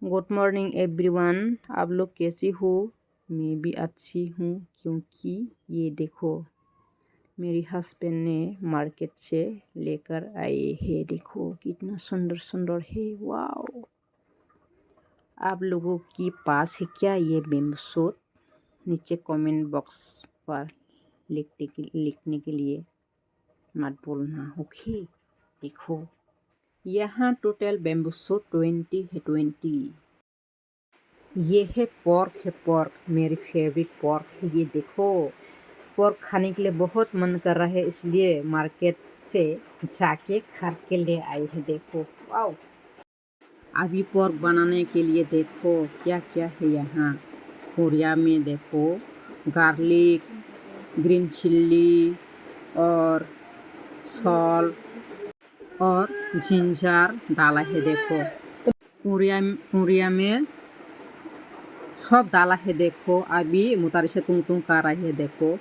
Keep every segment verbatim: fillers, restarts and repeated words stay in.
Good morning everyone, आप लोग कैसे हो? मैं भी अच्छी हूँ, क्योंकि ये देखो, मेरी हस्बैंड ने मार्केट से लेकर आए हैं। देखो, कितना सुंदर सुंदर है, वाओ। आप लोगों के पास है क्या ये बैम्बू सूट? नीचे कमेंट बॉक्स पर लिखने के, लिखने के लिए मत भूलना, ओके? देखो, यहाँ टोटल बैम्बू सूट ट्वेंटी है, ट्वेंटी। ये है पोर्क, है पोर्क, मेरी फेवरेट पोर्क है। ये देखो, पोर्क खाने के लिए बहुत मन कर रहा है, इसलिए मार्केट से जाके खरीद के ले आई है। देखो, वाओ। अभी पोर्क बनाने के लिए देखो क्या क्या है यहाँ। कोरिया में देखो, गार्लिक, ग्रीन चिल्ली और सॉल्ट और जिंजर डाला है। देखो, कोरिया, कोरिया में सब डाला है। देखो, अभी मुतारी से तुम तुम कर रही है। देखो,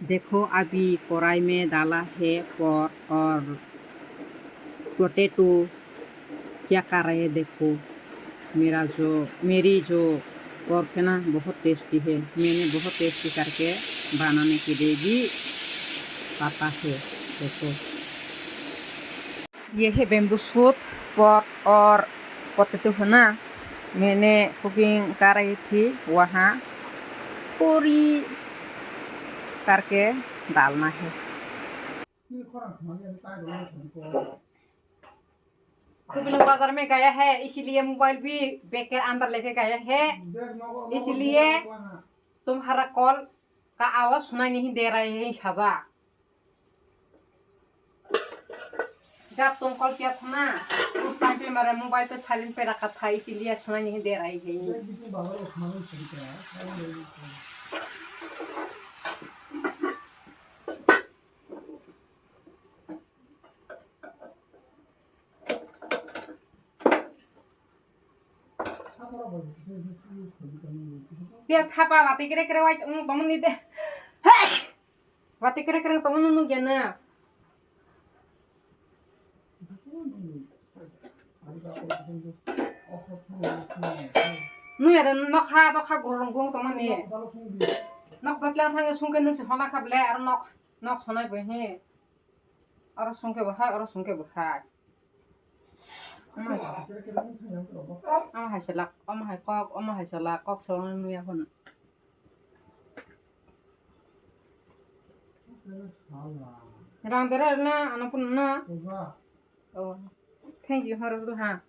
देखो, अभी कढ़ाई में डाला है पोर्क और पोटैटो। क्या कर रहे हैं देखो। मेरा जो, मेरी जो पोर्क है ना, बहुत टेस्टी है। मैंने बहुत टेस्टी करके बनाने के लिए भी पता है। देखो, ये है बैम्बू सूट, पोर्क और पोटैटो है ना, मैंने कुकिंग कर रही थी, वहाँ पूरी करके डालना है। खुबी लोग बाजार में गया है, इसीलिए मोबाइल भी बैग के अंदर लेके गया है, इसलिए तुम्हारा कॉल का आवाज सुनाई नहीं दे रहे हैं, साजा। जब तुम कॉल किया था ना, उस टाइम पे मेरा मोबाइल पे साइलेंट पे रखा था, इसीलिए सुनाई नहीं दे रही है। Dia thapa wati kere kere wai, mm, bamuni de. Hey! Wati kere kere bamuni nu gena. Nu ya de nokha, nokha gurung gung tongmani. Nok dotla thang sungke nung si hona kha ble, aro nok, nok sonai bo he. Oro sungke bo hai, oro sungke bo hai. Omo hai, omo hai selak, omo hai kok, omo hai selak, kok selak nung ya phano. Rang bera na, ano phano na. Oh, thank you, horo ha.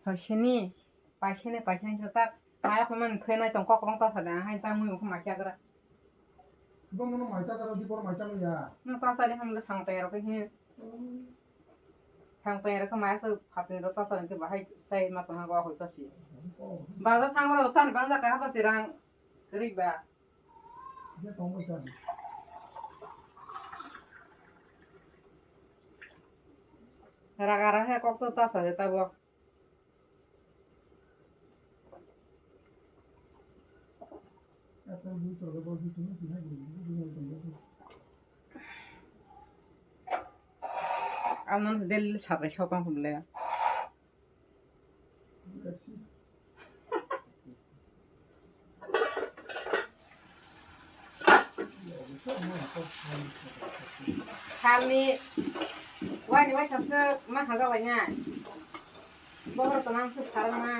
Hai sini, pai sini, pai sini jota. Maya khumani thoi nai tong kok rong ta sada, hai ta mui khum ma kya kara. Bo mono mai ta kara, di bor mai ta ya. No ta sari ham le sang ta ro ke hin. Sang ta ro ke maya ko phatni ro ta sari ke bahai sai ma tong ha ko hoi ta si. Baza sang ro san bangza ka ha ba sirang. Krik ba. Raga raga kok to ta sa ta bo. Ang nang daily sabai sopang hum le. Salni waini waitham se ma hajaklainai. Bohrok tonang se sarangna.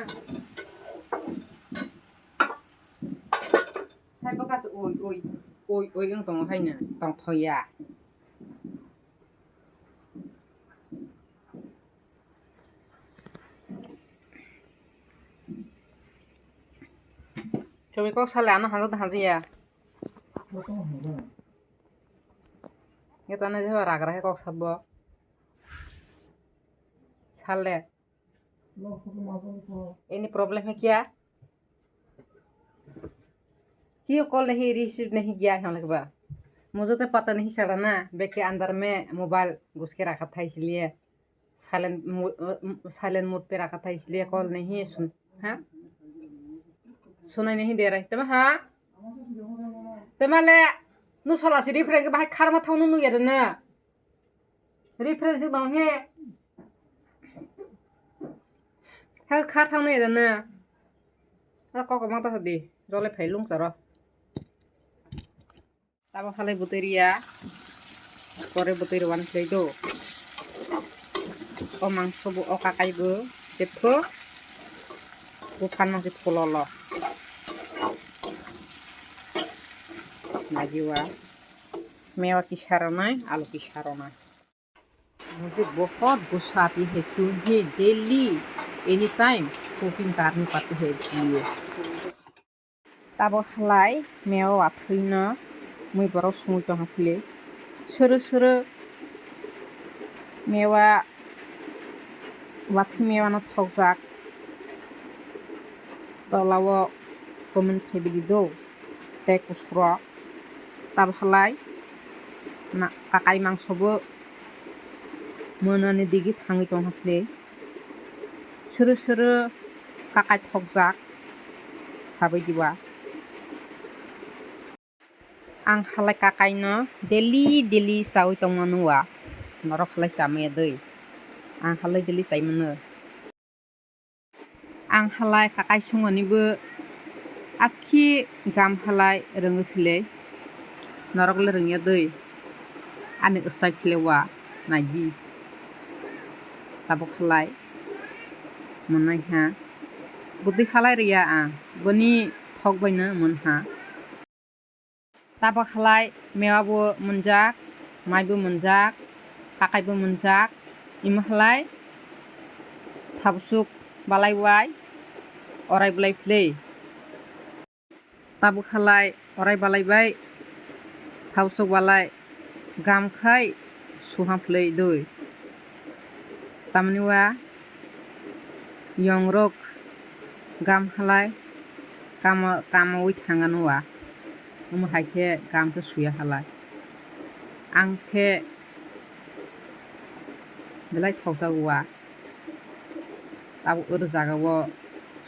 Hai bwkha se oi, oi, oi, oi wng tongo haino, tongthokya. Chumi kok sale ano hanjak da hanjakya. Nge tane je ragra hai kok sabo. Sale. Any problem hai kya? क्यों कॉल नहीं रिसीव नहीं किया है? हम लोग बा, मुझे तो पता नहीं चला ना, बैग के अंदर में मोबाइल घुस के रखा था, इसलिए साइलेंट मो-, अ, साइलेंट मोड पे रखा था, इसलिए कॉल नहीं सुन, हाँ, सुनाई नहीं दे रही। तब हाँ, तब ले नु सोला से रिफ्रेंस के बाहर खार मत था, नु नु यार ना रिफ्रेंस दो है। Kha, kha thang nai da na. A kok ma ta di. Jole phai lung charo. Tabo halai bwtwi riya. Pore bwtwi rwani khlai do. O mangso bo o kakai bo. Jepho. Bo phan mangsi phololo. Nagiwa. Mewa kisa rwnai, alu kisa rwnai. मुझे बहुत गुस्सा आती है, क्यों है daily any time cooking करनी पड़ती है इसलिए। Tabo halai mewa wathwino mui borok sungwi tongkha phile. Soro soro mewa wathwi mewano thokjak. Tolao comment khaibidi do tei kusurok. Tabo halai na kakai mangso bo mwnani digi thangwi tongkha phile. Soro soro kakai thokjak sabai diba. Ang halai kakai no daily daily chawi tongmano wa. Norok halai chamaya dei. Ang halai daily chaimano. Ang halai kakai sungoni bo akhi gam halai rwngwi philai. Norok le rwngya dei. Ani style philai wa naidi. Tabuk halai mwnai ha. Bwtwi halai rwya ang. Boni thok bai no mwnha. Tabuk halai mewa bo mwnjak, mai bo mwnjak, kakai bo mwnjak, imo halai thabsuk balai bai orai bolai philai. Tabuk halai orai balai bai thabsuk balai gam khai suham philai doi. Tamni wa yongrok gam halai kamo, kamowi thangano wa. Omo hai khe gam khe suya halai. Ang khe belai thokjago wa. Tabuk oro jagao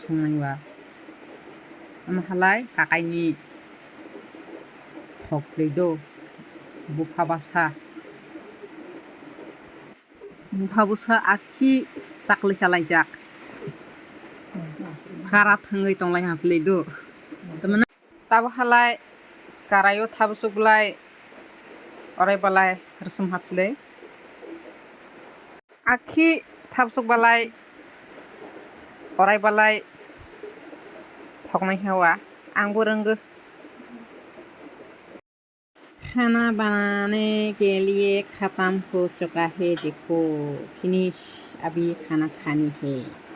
sungnai wa. Omo halai kakaini thok philai do. Bupha basa. Bupha bwsa akhi chaklai chalaijak. Kara thangwi tonglai ha philai do. Tamani tabo halai karaio thabsuk bolai orai balai rwsum ha philai. Akhi thabsuk balai orai balai thoknai ha wa. Ang bo rwngwi. खाना बनाने के लिए खत्म हो चुका है, देखो, finish, अभी खाना खानी है।